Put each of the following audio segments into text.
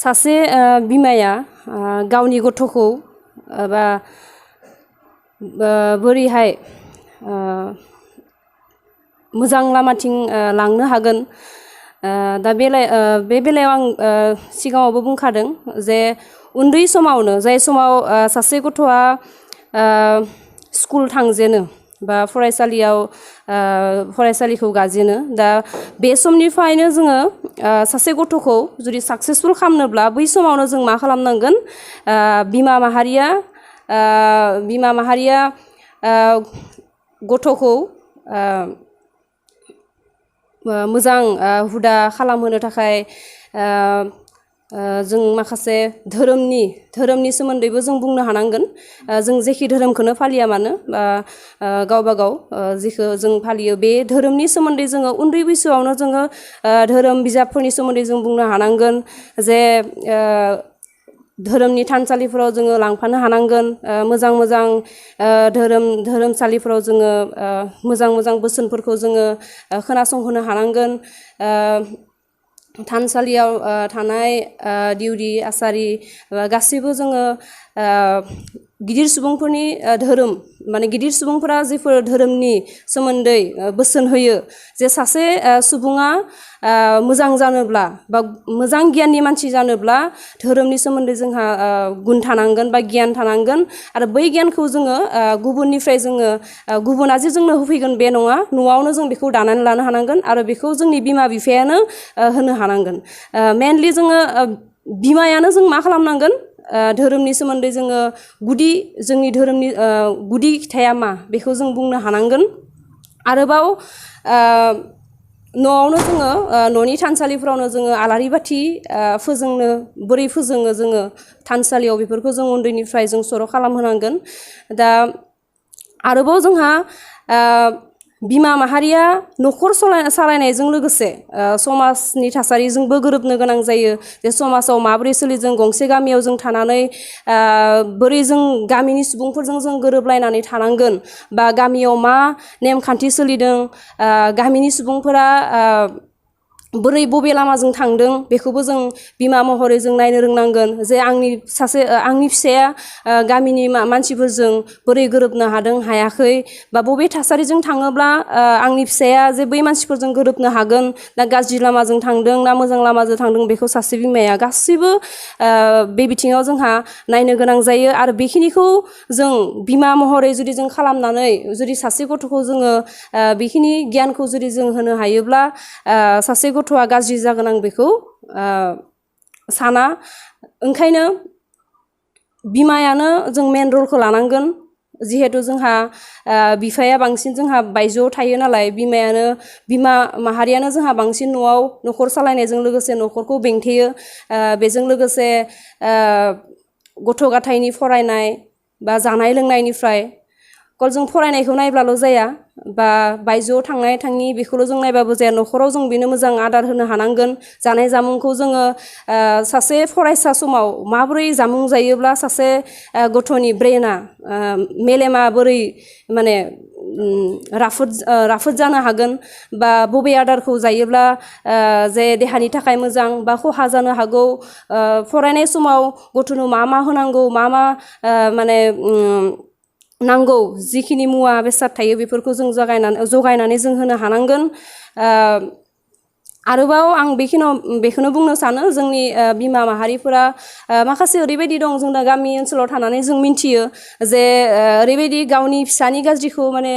सासे बिमाया गावनि गथ'खौ बा बोरैहाय मोजां लामाथिं लांनो हागोन दा बे बेलायाव आं सिगाङावबो बुंखादों जे उन्दै समावनो जाय समाव सासे गथ'आ स्कुल थांजेनो बा फरायसालिखौ गाजेनो दा बे समनिफ्रायनो जोङो सासे गथ'खौ जुदि साक्सेसफुल खालामनोब्ला बै समावनो जों मा खालामनांगोन बिमा माहारिया गथ'खौ मोजां हुदा खालामहोनो थाखाय जों माखासे धोरोमनि सोमोन्दैबो जों बुंनो हानांगोन जों जेखि धोरोमखौनो फालिया मानो बा गावबा गाव जिखौ जों फालियो बे धोरोमनि सोमोन्दै जोङो उन्दै बैसोआवनो जोङो धोरोम बिजाबफोरनि सोमोन्दै जों बुंनो हानांगोन जे धोरोमनि थानसालिफोराव जोङो लांफानो हानांगोन मोजां धोरोमसालिफोराव जोङो मोजां बोसोनफोरखौ जोङो खोनासंहोनो हानांगोन थानसालियाव थानाय दिउरि आसारि गासैबो जोङो गिदिर सुबुंफोरनि धोरोम माने गिदिर सुबुंफोरा जिफोर धोरोमनि सोमोन्दै बोसोन होयो जे सासे सुबुङा मोजां जानोब्ला बा मोजां गियाननि मानसि जानोब्ला धोरोमनि सोमोन्दै जोंहा गुन थानांगोन बा गियान थानांगोन आरो बै गियानखौ जोङो गुबुननिफ्राय जोङो गुबुना जे जोंनो होफैगोन बे नङा न'आवनो जों बेखौ दानानै लानो हानांगोन आरो बेखौ जोंनि बिमा बिफायानो होनो हानांगोन मेनलि जोङो बिमायानो जों मा खालामनांगोन धोरोमनि सोमोन्दै जोङो जोंनि धोरोमनि गुदि खिथाया मा बेखौ जों बुंनो हानांगोन आरोबाव न'आवनो जोङो न'नि थानसालिफोरावनो जोङो आलारि बाथि बोरै फोजोङो जोङो थानसालियाव बेफोरखौ जों उन्दैनिफ्राय जों सर' खालामहोनांगोन दा आरोबाव जोंहा बिमा माहारिया न'खर सालायनायजों लोगोसे समाजनि थासारिजोंबो गोरोबनो गोनां जायो जे समाजाव माबोरै सोलिजों गंसे गामियाव जों थानानै बोरै जों गामिनि सुबुंफोरजों जों गोरोबलायनानै थानांगोन बा गामियाव मा नेमखान्थि सोलिदों गामिनि सुबुंफोरा बोरै बबे लामाजों थांदों बेखौबो जों बिमा महरै जों नायनो रोंनांगोन जे आंनि फिसाया गामिनि मानसिफोरजों बोरै गोरोबनो हायाखै बा बबे थासारिजों थाङोब्ला आंनि फिसाया जे बै मानसिफोरजों गोरोबनो हागोन ना गाज्रि लामाजों थांदों ना मोजां लामाजों थांदों बेखौ सासे बिमाया गासैबो बे बिथिङाव जोंहा नायनो गोनां जायो आरो बेखिनिखौ जों बिमा महरै जुदि जों खालामनानै जुदि सासे गथ'खौ जोङो बेखिनि गियानखौ जुदि जों होनो हायोब्ला सासे गथ'आ गाज्रि जागोन आं बेखौ साना ओंखायनो बिमायानो जों मेन रलखौ लानांगोन जिहेथु जोंहा बिफाया बांसिन जोंहा बायजोआव थायो नालाय बिमा माहारियानो जोंहा बांसिन न'आव न'खर सालायनायजों लोगोसे न'खरखौ बेंथेयो बेजों लोगोसे गथ' गथायनि फरायनाय बा जानाय लोंनायनिफ्राय कल जों फरायनायखौ नायब्लाल' जाया बा बायजोआव थांनाय थाङि बेखौल' जों नायबाबो जाया न'खराव जों बेनो मोजां आदार होनो हानांगोन जानाय जामुंखौ जोङो सासे फरायसा समाव माबोरै जामुं जायोब्ला सासे गथ'नि ब्रेना मेलेमा बोरै माने राफोद जानो हागोन बा बबे आदारखौ जायोब्ला जे देहानि थाखाय मोजां बा खहा जानो हागौ फरायनाय समाव गथ'नो मा होनांगौ मा माने नांगौ जिखिनि मुवा बेसाद थायो बेफोरखौ जों जगायनानै जों होनो हानांगोन आरोबाव आं बेखौनो बुंनो सानो जोंनि बिमा माहारिफोरा माखासे ओरैबायदि दं जों दा गामि ओनसोलाव थानानै जों मिन्थियो जे ओरैबायदि गावनि फिसानि गाज्रिखौ माने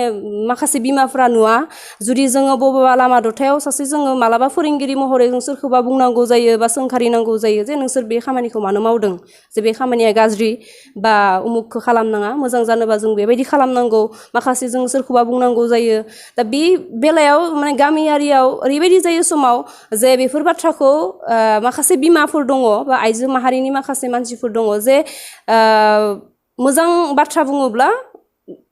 माखासे बिमाफ्रा नुवा जुदि जोङो बबेबा लामा दथायाव सासे जोङो मालाबा फोरोंगिरि महरै जों सोरखौबा बुंनांगौ जायो बा सोंखारिनांगौ जायो जे नोंसोर बे खामानिखौ मानो मावदों जे बे खामानिया गाज्रि बा उमुखखौ खालामनाङा मोजां जानोबा जों बेबायदि खालामनांगौ माखासे जों सोरखौबा बुंनांगौ जायो दा बे बेलायाव माने गामियारियाव ओरैबायदि जायो समाव जे बेफोर बाथ्राखौ माखासे बिमाफोर दङ बा आइजो माहारिनि माखासे मानसिफोर दङ जे मोजां बाथ्रा बुङोब्ला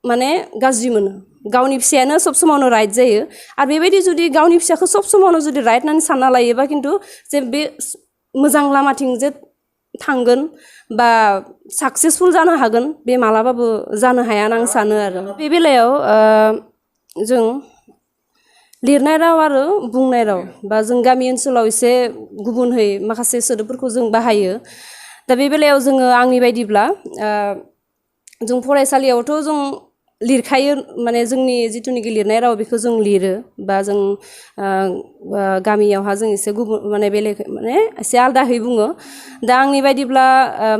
माने गाज्रि मोनो गावनि फिसायानो सब समावनो राइट जायो आरो बेबायदि जुदि गावनि फिसाखौ सब समावनो जुदि राइट होननानै सानना लायोबा खिन्थु जे बे मोजां लामाथिं जे थांगोन बा साक्सेसफुल जानो हागोन बे मालाबाबो जानो हाया होनना आं सानो आरो बे बेलायाव जों लिरनाय राव आरो बुंनाय राव बा जों गामि ओनसोलाव एसे गुबुनहै माखासे सोदोबफोरखौ जों बाहायो दा बे बेलायाव जोङो आंनि बायदिब्ला जों फरायसालियावथ' जों लिरखायो माने जोंनि जिथुनिखि लिरनाय राव बेखौ जों लिरो बा जों गामियावहा जों एसे गुबुन माने बेलेग माने एसे आलदाहै बुङो दा आंनि बायदिब्ला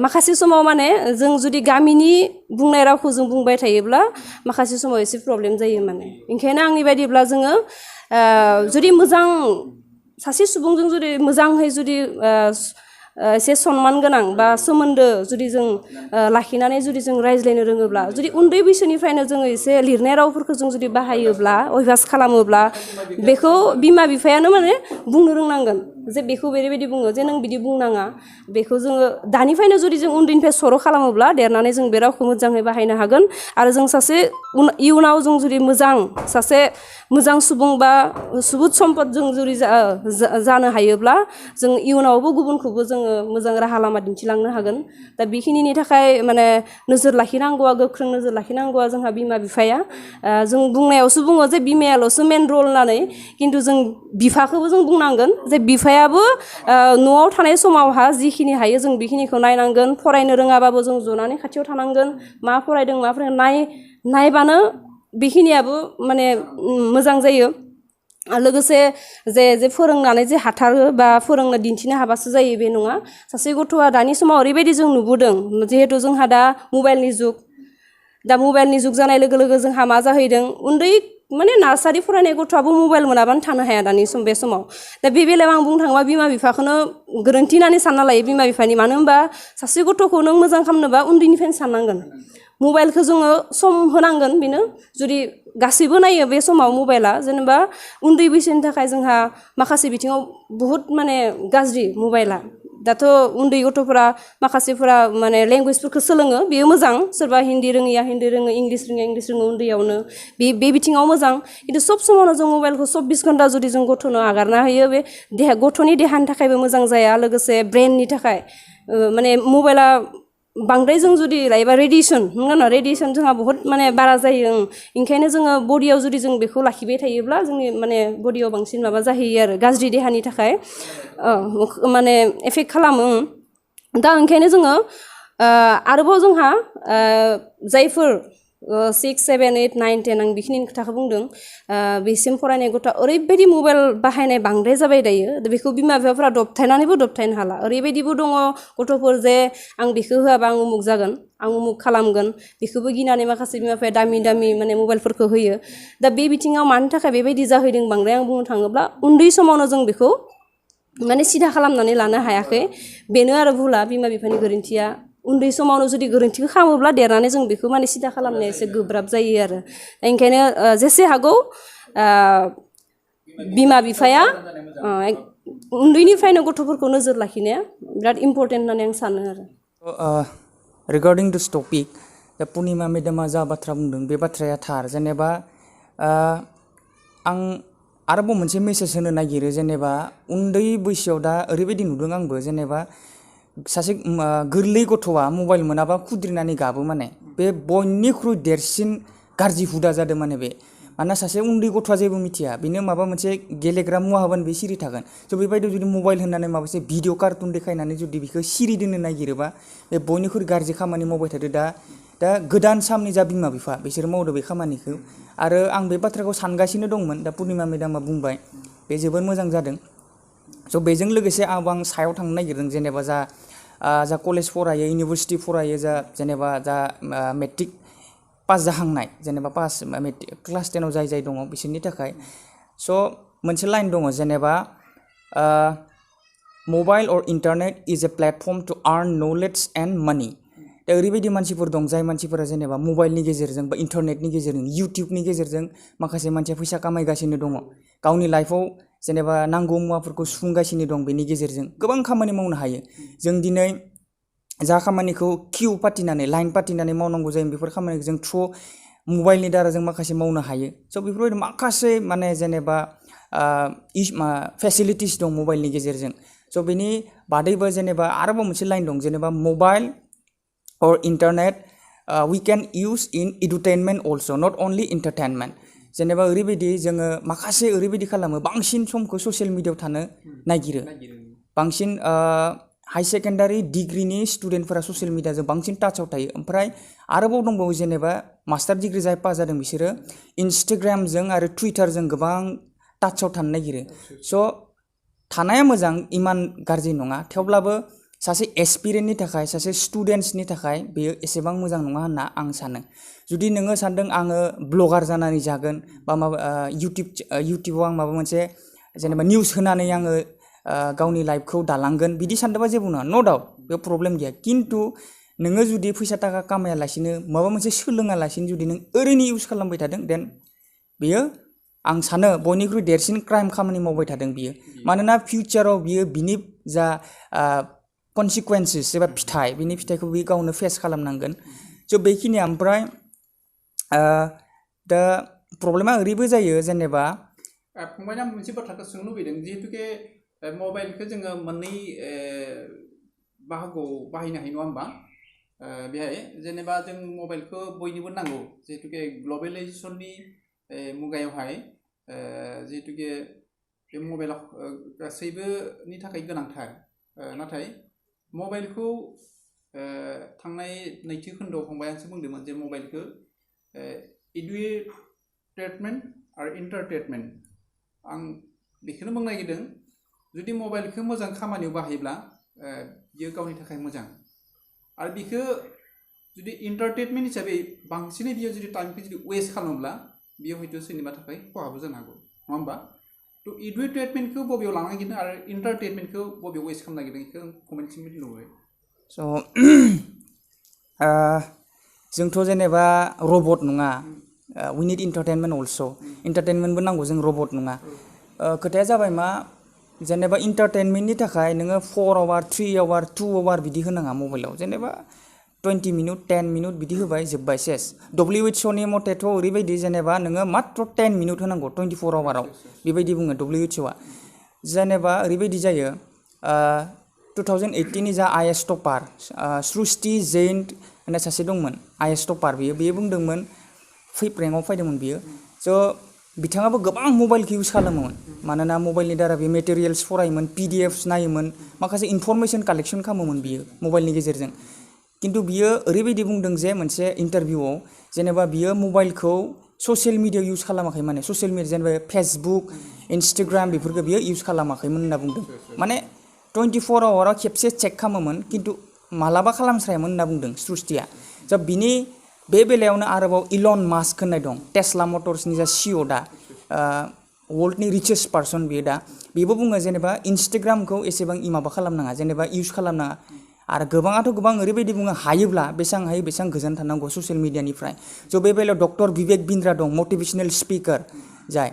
माखासे समाव माने जों जुदि गामिनि बुंनाय रावखौ जों बुंबाय थायोब्ला माखासे समाव एसे प्रब्लेम जायो माने ओंखायनो आंनि बायदिब्ला जोङो जुदि मोजां सासे सुबुंजों जुदि मोजांहै जुदि एसे सनमान गोनां बा सोमोन्दो जुदि जों लाखिनानै जुदि जों रायज्लायनो रोङोब्ला जुदि उन्दै बैसोनिफ्रायनो जोङो एसे लिरनाय रावफोरखौ जों जुदि बाहायोब्ला अयभास खालामोब्ला बेखौ बिमा बिफायानो माने बुंनो रोंनांगोन जे बेखौ बेबायदि बुङो जे नों बिदि बुंनाङा बेखौ जोङो दानिफ्रायनो जुदि जों उन्दैनिफ्राय सर' खालामोब्ला देरनानै जों बे रावखौ मोजाङै बाहायनो हागोन आरो जों सासे इयुनाव जों जुदि सासे मोजां सुबुं बा सुबुद सम्पद जों जुदि जानो हायोब्ला जों इयुनावबो गुबुनखौबो जोङो मोजां राहा लामा दिन्थिलांनो हागोन दा बेखिनिनि थाखाय माने नोजोर लाखिनांगौआ गोख्रों नोजोर लाखिनांगौआ जोंहा बिमा बिफाया जों बुंनायावसो बुङो जे बिमायाल'सो मेन रल होननानै खिन्थु जों बिफाखौबो जों बुंनांगोन जे बिफायाबो न'आव थानाय समावहा जिखिनि हायो जों बेखिनिखौ नायनांगोन फरायनो रोङाबाबो जों जनानै खाथियाव थानांगोन मा फरायदों मा नायबानो बेखिनियाबो माने मोजां जायो लोगोसे जे फोरोंनानै जे हाथारो बा फोरोंनो दिन्थिनो हाबासो जायो बे नङा सासे गथ'आ दानि समाव ओरैबायदि जों नुबोदों जिहेथु जोंहा दा मबाइलनि जुग जानाय लोगो लोगो जोंहा मा जाहैदों उन्दै माने नार्सारि फरायनाय गथ'आबो मबाइल मोनाबानो थानो हाया दानि बे समाव दा बे बेलायाव आं बुंनो थाङोबा बिमा बिफाखौनो गोरोन्थि होननानै सानना लायो बिमा बिफानि मानो होनबा सासे गथ'खौ नों मोजां खालामनोबा उन्दैनिफ्रायनो साननांगोन मबाइलखौ जोङो सम होनांगोन बेनो जुदि गासैबो नायो बे समाव मबाइला जेनेबा उन्दै बैसोनि थाखाय जोंहा माखासे बिथिङाव बहुद माने गाज्रि मबाइला दाथ' उन्दै गथ'फोरा माखासेफोरा माने लेंगुवेजफोरखौ सोलोङो बेयो मोजां सोरबा हिन्दी रोङिया हिन्दी रोङो इंलिस रोङो उन्दैयावनो बे बिथिङाव मोजां खिन्थु सब समावनो जों मबाइलखौ 24 घन्टा जुदि जों गथ'नो आगारना होयो बे गथ'नि देहानि थाखायबो मोजां जाया लोगोसे ब्रेननि थाखाय माने मबाइला बांद्राय जों जुदि लायोबा रेडिएसन जोंहा बहुत माने बारा जायो ओंखायनो जोङो बडियाव जुदि जों बेखौ लाखिबाय थायोब्ला जोंनि माने बडियाव बांसिन माबा जाहैयो आरो गाज्रि देहानि थाखाय माने एफेक्ट खालामो दा ओंखायनो जोङो आरोबाव जोंहा जायफोर 6, 7, 8, 9, 10 आं बेखिनि खोथाखौ बुंदों बेसिम फरायनाय गथ'आ ओरैबायदि मबाइल बाहायनाय बांद्राय जाबाय दायो बेखौ बिमा बिफाफोरा दबथायनो हाला ओरैबायदिबो दङ गथ'फोर जे आं बेखौ होआबा आं उमुक जागोन आं उमुक खालामगोन बेखौबो गिनानै माखासे बिमा बिफाया दामि माने मबाइलफोरखौ होयो दा बे बिथिङाव मानि थाखाय बेबायदि जाहैदों बांद्राय आं बुंनो थाङोब्ला उन्दै समावनो जों बेखौ माने सिदा खालामनानै लानो हायाखै बेनो आरो भुला बिमा बिफानि गोरोन्थिया उन्दै समावनो जुदि गोरोन्थिखौ खालामोब्ला देरनानै जों बेखौ माने सिदा खालामनाया एसे गोब्राब जायो आरो ओंखायनो जेसे हागौ बिमा बिफाया उन्दैनिफ्रायनो गथ'फोरखौ नोजोर लाखिनाया बिराद इम्परटेन्ट होननानै आं सानो आरो रिगार्डिं दिस टपिक दा पुर्निमा मेडामा जा बाथ्रा बुंदों बे बाथ्राया थार जेनेबा आं आरोबाव मोनसे मेसेज होनो नागिरो जेनेबा उन्दै बैसोआव दा ओरैबायदि नुदों आंबो जेनेबा सासे गोरलै गथ'आ मबाइल मोनाबा खुद्रिनानै गाबो माने बे बयनिख्रुइ देरसिन गाज्रि हुदा जादों माने बे मानोना सासे उन्दै गथ'आ जेबो मिथिया बेनो माबा मोनसे गेलेग्रा मुवा होबानो बे सिरि थागोन स' बेबायदि जुदि मबाइल होननानै माबा मोनसे भिडिअ कार्टुन देखायनानै जुदि बेखौ सिरि दोननो नागिरोबा बे बयनिख्रुइ गाज्रि खामानि मावबाय थादो दा गोदान सामनि जा बिमा बिफा बिसोरो मावदो बे खामानिखौ आरो आं बे बाथ्राखौ सानगासिनो दंमोन दा पुर्निमा मेडामा बुंबाय बे जोबोर मोजां जादों स' बेजों लोगोसे आं सायाव थांनो नागिरदों जेनेबा जा कलेज फरायो इउनिभारसिटि फरायो जेनेबा मेट्रिक पास जाहांनाय जेनेबा क्लास 10आव जाय दङ बिसोरनि थाखाय स' मोनसे लाइन दङ जेनेबा mobile or internet is a platform to earn knowledge and money दा ओरैबायदि मानसिफोर दं जाय मानसिफोरा जेनेबा मबाइलनि गेजेरजों बा इन्टारनेटनि गेजेरजों इउटिउबनि गेजेरजों माखासे मानसिया फैसा खामायगासिनो दङ गावनि लाइफआव जेनेबा नांगौ मुवाफोरखौ सुफुंगासिनो दं बेनि गेजेरजों गोबां खामानि मावनो हायो जों दिनै जा खामानिखौ किउ पातिनानै लाइन पातिनानै मावनांगौ जायो बेफोर खामानिखौ जों थ्रु मबाइलनि दारा जों माखासे मावनो हायो स' बेफोरबायदि माखासे माने जेनेबा फेसिलिटिस दं मबाइलनि गेजेरजों स' बेनि बादैबो जेनेबा आरोबाव मोनसे लाइन दं जेनेबा mobile or internet we can use in edutainment also not only entertainment जेनेबा ओरैबायदि जोङो माखासे ओरैबायदि खालामो बांसिन समखौ ससियेल मिडियायाव थानो नागिरो बांसिन हाई सेकेन्डारि डिग्रिनि स्टुडेन्टफोरा ससियेल मिडियाजों बांसिन टाचाव थायो ओमफ्राय आरोबाव दंबावो जेनेबा मास्टार डिग्रि जाय पास जादों बिसोरो इन्सटाग्रामजों आरो टुइटारजों गोबां टाचाव थानो नागिरो स' थानाया मोजां इमान गाज्रि नङा थेवब्लाबो सासे एसपिरेन्टनि थाखाय सासे स्टुडेन्ट्सनि थाखाय बेयो एसेबां मोजां नङा होनना आं सानो जुदि नोङो सानदों आङो ब्लगार जानानै जागोन बा माबा इउटिउबाव आं माबा मोनसे जेनेबा निउस होनानै आङो गावनि लाइफखौ दालांगोन बिदि सानदोंबा जेबो नङा न' डाउट बेयाव प्रब्लेम गैया खिन्थु नोङो जुदि फैसा थाखा खामायालासिनो माबा मोनसे सोलोङालासिनो जुदि नों ओरैनो इउज खालामबाय थादों देन बेयो आं सानो बयनिख्रुइ देरसिन क्राइम खामानि मावबाय थादों बियो मानोना फिउचाराव बियो बिनि जा कनसिकुवेन्सेस एबा फिथाइ बिनि फिथाइखौ बियो गावनो फेस खालामनांगोन स' बेखिनिया ओमफ्राय दा प्रब्लेमा ओरैबो जायो जेनेबा फंबायना मोनसे बाथ्राखौ सोंनो लुबैदों जिहेतुके मबाइलखौ जोङो मोननै बाहागोआव बाहायनो हायो नङा होमबा बेहाय जेनेबा जों मबाइलखौ बयनोबो नांगौ जिहेतुके ग्लबेलाइजेसननि मुगायावहाय जिहेतुके बे मबाइला गासैबोनि थाखाय गोनांथार नाथाय मबाइलखौ थांनाय नैथि खोन्दोआव फंबायासो बुंदोंमोन जे मबाइलखौ इडुकेटमेन्ट आरो इन्टारटेनमेन्ट आं बेखौनो बुंनो नागिरदों जुदि मबाइलखौ मोजां खामानियाव बाहायोब्ला बियो गावनि थाखाय मोजां आरो बेखौ जुदि इन्टारटेनमेन्ट हिसाबै बांसिनै बियो जुदि टाइमखौ जुदि वेस्ट खालामोब्ला बियो हयथ' सोरनिबा थाखाय खहाबो जानो हागौ नङा होमबा थ' इडुकेटमेन्टखौ बबेयाव लानो नागिरदों आरो इन्टारटेनमेन्टखौ बबेयाव वेस्ट खालामनो नागिरदों बेखौ कमेन्टसिम मिथिनो लुबैबाय स' जोंथ' जेनेबा रबट नङा वी निड इन्टारटेनमेन्ट अल्स' इन्टारटेनमेन्टबो नांगौ जों रबट नङा खोथाया जाबाय मा जेनेबा इन्टारटेनमेन्टनि थाखाय नोङो 4 आवार 3 आवार 2 आवार बिदि होनाङा मबाइलाव जेनेबा 20 मिनिट 10 मिनिट बिदि होबाय जोब्बाय सेस WHO नि मथेथ' ओरैबायदि जेनेबा नोङो मात्र 10 मिनिट होनांगौ 24 आवाराव बेबायदि बुङो WHO जेनेबा ओरैबायदि जायो 2018नि जा आइएस टपार सृष्टि जैन होननाय सासे दंमोन आइएस टपार बियो बुंदोंमोन रैंकआव फैदोंमोन बियो स' बिथाङाबो गोबां मबाइलखौ इउज खालामोमोन मानोना मबाइलनि दारा बे मेटेरियेल्स फरायोमोन PDFs नायोमोन माखासे इनफरमेसन कालेक्सन खालामोमोन बियो मबाइलनि गेजेरजों खिन्थु बियो ओरैबायदि बुंदों जे मोनसे इन्टारभिउआव जेनेबा बियो मबाइलखौ ससियेल मिडिया इउज खालामाखै माने ससियेल मिडिया जेनेबा फेसबुक इन्सटाग्राम बेफोरखौ बियो इउज खालामाखैमोन होनना बुंदों माने 24 आवाराव खेबसे चेक खालामोमोन खिन्थु मालाबा खालामस्रायामोन होनना बुंदों सृष्टिया दा बिनि बे बेलायावनो आरोबाव इलन मास्क होननाय दं टेस्ला मटर्सनि जा CEO दा वर्ल्डनि रिचेस्ट पार्सन बियो दा बेबो बुङो जेनेबा इन्सटाग्रामखौ एसेबां माबा खालामनाङा जेनेबा इउज खालामनाङा आरो गोबाङाथ' गोबां ओरैबायदि बुङो हायोब्ला बेसेबां हायो बेसेबां गोजान थानांगौ ससियेल मिडियानिफ्राय स' बे बेलायाव डक्टर बिवेक बिन्द्रा दं मटिभेशनेल स्पिकार जाय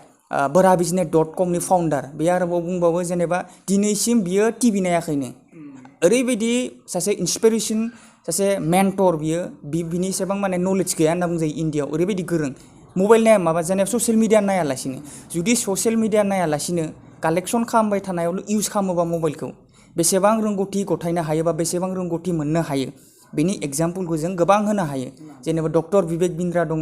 borabusiness.com नि फाउन्डार बे आरोबाव बुंबावो जेनेबा दिनैसिम बियो टिभि नायाखैनो ओरैबायदि सासे इन्सपिरेसन सासे मेन्टर बिनि एसेबां माने नलेज गैया होनना बुंजायो इन्डियाआव ओरैबायदि गोरों मबाइल नाया माबा जेनेबा ससियेल मिडिया नायालासिनो जुदि ससियेल मिडिया नायालासिनो कालेक्सन खालामबाय थानायावल' इउज खालामोबा मबाइलखौ बेसेबां रोंगौथि गथायनो हायो बा बेसेबां रोंगौथि मोननो हायो बेनि एग्जाम्पलखौ जों गोबां होनो हायो जेनेबा डक्टर बिवेक बिन्द्रा दङ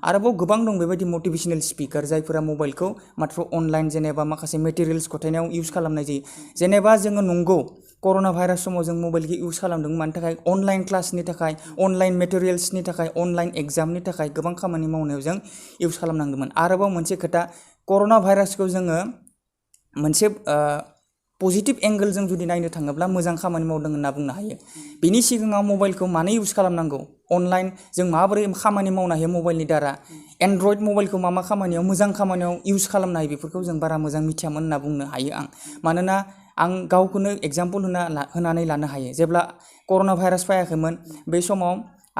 आरोबाव गोबां दं बेबायदि मटिभेशनेल स्पिकार जायफोरा मबाइलखौ मात्र अनलाइन जेनेबा माखासे मेटेरियेल्स गथायनायाव इउज खालामनाय जायो जेनेबा जोङो नंगौ कर'ना भाइरास समाव जों मबाइलखौ इउज खालामदों मानि थाखाय अनलाइन क्लासनि थाखाय अनलाइन मेटेरियेल्सनि थाखाय अनलाइन एग्जामनि थाखाय गोबां खामानि मावनायाव जों इउज खालामनांदोंमोन आरोबाव मोनसे खोथा कर'ना भाइरासखौ जोङो मोनसे पजिटिभ एंगलजों जुदि नायनो थाङोब्ला मोजां खामानि मावदों होनना बुंनो हायो बिनि सिगाङाव मबाइलखौ मानो इउज खालामनांगौ अनलाइन जों माबोरै खामानि मावनो हायो मबाइलनि दारा एन्ड्रइड मबाइलखौ मा खामानियाव मोजां खामानियाव इउज खालामनो हायो बेफोरखौ जों बारा मोजां मिथियामोन होनना बुंनो हायो आं मानोना आं गावखौनो एग्जाम्पल होनानै लानो हायो जेब्ला कर'ना भाइरास फैयाखैमोन बे समाव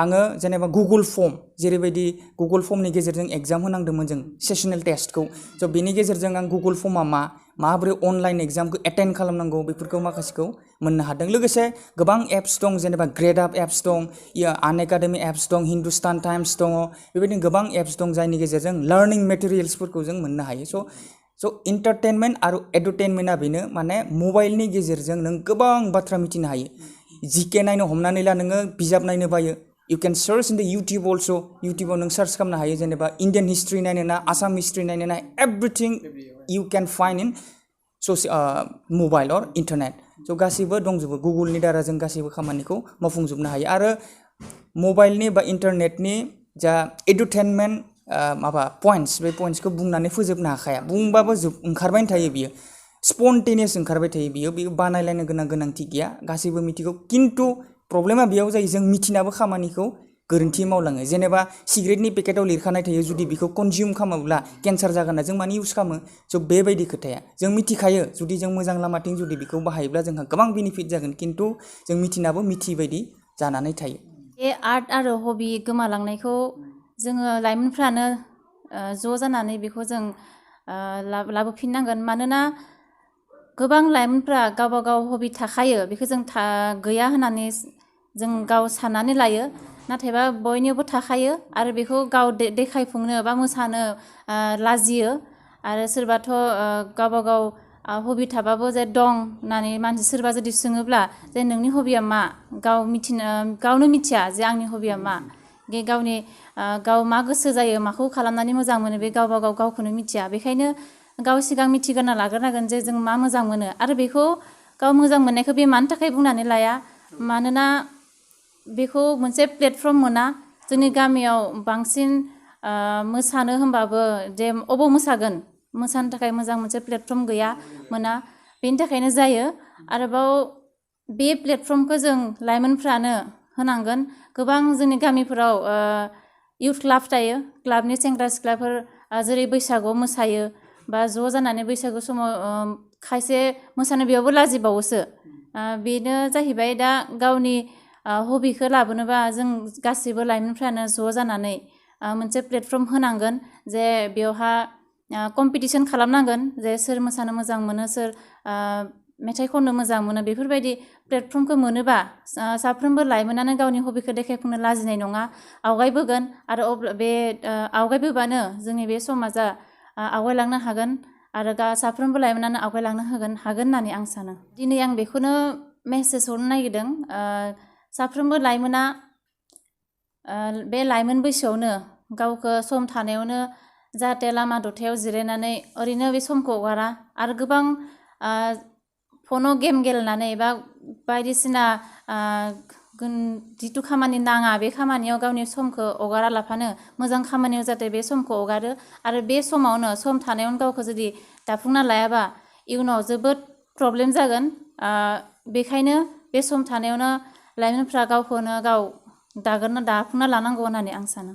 आङो जेनेबा गुगल फर्म जेरैबायदि गुगल फर्मनि गेजेरजों एग्जाम होनांदोंमोन जों सेसनेल टेस्टखौ स' बेनि गेजेरजों आं गुगल फर्मा माबोरै अनलाइन एग्जामखौ एटेन्ड खालामनांगौ बेफोरखौ माखासेखौ मोननो हादों लोगोसे गोबां एप्स दं जेनेबा ग्रेड आप एप्स दं आनएकाडेमि एप्स दं हिन्दुस्तान टाइम्स दङ बेबायदिनो गोबां एप्स दं जायनि गेजेरजों लार्निं मेटेरियेल्सफोरखौ जों मोननो हायो स' इन्टारटेनमेन्ट आरो एडुटेनमेन्टआ बेनो माने मबाइलनि गेजेरजों नों गोबां बाथ्रा मिथिनो हायो जिके नायनो हमनानै ला नोङो बिजाब नायनो बायो You can search in the YouTube also. YouTube आव नों search खालामनो हायो जेनेबा Indian history नायनो ना Assam history नायनो ना everything you can find in mobile or internet. So गासिबो दंजोबो गुगोलनि दारा जों गासिबो खामानिखौ मावफुंजोबनो हायो आरो मबाइलनि बा इन्टारनेटनि जा एडुटेनमेन्ट माबा पइन्ट्स बे पइन्ट्सखौ बुंनानै फोजोबनो हाखाया बुंबाबो ओंखारबाय थायो बियो स्पन्टेनियास ओंखारबाय थायो बियो बानायलायनो गोनांथि गैया गासिबो मिथिगौ खिन्थु प्रब्लेमा बेयाव जायो जों मिथिनाबो खामानिखौ गोरोन्थि मावलाङो जेनेबा सिगारेटनि पेकेटाव लिरखानाय थायो जुदि बेखौ कनजिउम खालामोब्ला केन्सार जागोन ना जों मानो इउज खालामो स' बेबायदि खोथाया जों मिथिखायो जुदि जों मोजां लामाथिं जुदि बेखौ बाहायोब्ला जोंहा गोबां बेनिफिट जागोन खिन्थु जों मिथिनाबो मिथियै बायदि जानानै थायो बे आर्ट आरो हबि गोमालांनायखौ जोङो लाइमोनफ्रानो ज' जानानै बेखौ जों लाबोफिननांगोन मानोना गोबां लाइमोनफ्रा गावबा गाव हबि थाखायो बेखौ जों गैया होननानै जों गाव साननानै लायो नाथायबा बयनियावबो थाखायो आरो बेखौ गाव देखायफुंनो बा मोसानो लाजियो आरो सोरबाथ' गावबा गाव हबि थाबाबो जे दं होननानै मानसि सोरबा जुदि सोङोब्ला जे नोंनि हबिया मा गावनो मिथिया जे आंनि हबिया मा गाव मा गोसो जायो माखौ खालामनानै मोजां मोनो बे गावबा गाव गावखौनो मिथिया बेखायनो गाव सिगां मिथिग्रोना लाग्रोनांगोन जे जों मा मोजां मोनो आरो बेखौ गाव मोजां मोननायखौ बे मानि थाखाय बुंनानै लाया मानोना बेखौ मोनसे प्लेटफर्म मोना जोंनि गामियाव बांसिन मोसानो होनबाबो जे अबाव मोसागोन मोसानो थाखाय मोजां मोनसे प्लेटफर्म गैया मोना बेनि थाखायनो जायो आरोबाव बे प्लेटफर्मखौ जों लाइमोनफ्रानो होनांगोन गोबां जोंनि गामिफोराव इउथ क्लाब थायो क्लाबनि सेंग्रा सिख्लाफोर जेरै बैसागुआव मोसायो बा ज' जानानै बैसागु समाव खायसे मोसानो बेयावबो लाजिबावोसो बेनो जाहैबाय दा गावनि हबिखौ लाबोनोबा जों गासिबो लाइमोनफ्रानो ज' जानानै मोनसे प्लेटफर्म होनांगोन जे बेवहा कम्पिटिसन खालामनांगोन जे सोर मोसानो मोजां मोनो सोर मेथाइ खननो मोजां मोनो बेफोरबायदि प्लेटफर्मखौ मोनोबा साफ्रोमबो लाइमोनानो गावनि हबिखौ देखायफुंनो लाजिनाय नङा आवगायबोगोन आरो बे आवगायबोबानो जोंनि बे समाजा आवगायलांनो हागोन आरो साफ्रोमबो लाइमोनानो आवगायलांनो हागोन होननानै आं सानो दिनै आं बेखौनो मेसेज हरनो नागिरदों साफ्रोमबो लाइमोना बे लाइमोन बैसोआवनो गावखौ सम थानायावनो जाहाथे लामा दथायाव जिरायनानै ओरैनो बे समखौ हगारा आरो गोबां फनाव गेम गेलेनानै बा बायदिसिना जिथु खामानि नाङा बे खामानियाव गावनि समखौ हगारा लाफानो मोजां खामानियाव जाहाथे बे समखौ हगारो आरो बे समावनो सम थानायावनो गावखौ जुदि दाफुंना लायाबा इयुनाव जोबोद प्रब्लेम जागोन बेखायनो बे सम थानायावनो लाइमोनफ्रा गावखौनो गाव दाफुंना लानांगौ होननानै आं सानो